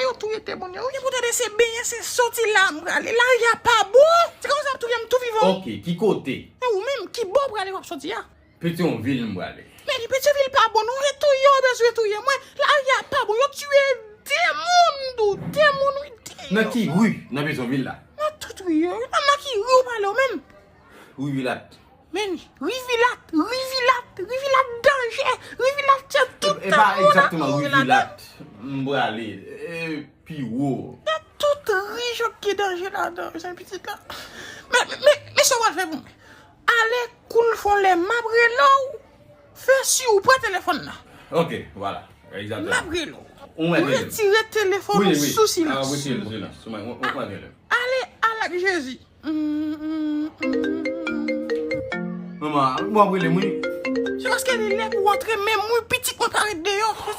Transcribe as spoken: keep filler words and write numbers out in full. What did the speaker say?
Yo touye de moun yo. Wi, pou tande se benyen, se soti la m prale. Lari a pa bon. Se konsa ap touye m tou vivan. Ok, ki kote? E ou menm, ki bò w prale w ap soti a? Petyonvil m prale. Men li Petyonvil pa bon non, e touye w bezwen touye mwen. Lari a pa bon, yo tiye de moun, tou, de moun, wi, de moun. Nan ki ri nan Petyonvil la? Nan tout ri yo. Nan, nan ki ri w prale w menm? Ri Vilat. Men, Rivilat, Rivilat, Rivilat danje, Rivilat se tout tan moun ap mouri ladan. E pa egzakteman Rivilat m prale, e pi wo. Nan tout ri yo ki danje ladan, mezanmi, pitit la. Men, men, men, men sa w pral fè pou mwen? Ale koul fon lè m ap rele w, fè si w pran telefòn nan. Ok, vwala, egzakteman. M ap rele w. Ou mèt rele m. Retire telefòn ou sou silans. Wi, wi. A, retire l sou silans. Ou mèt rele m. Ale, ale ak Jezi. Manman, bon, ap rele m, wi. Se paske li lè pou w antre, men mwen, pitit mwen parèt deyò.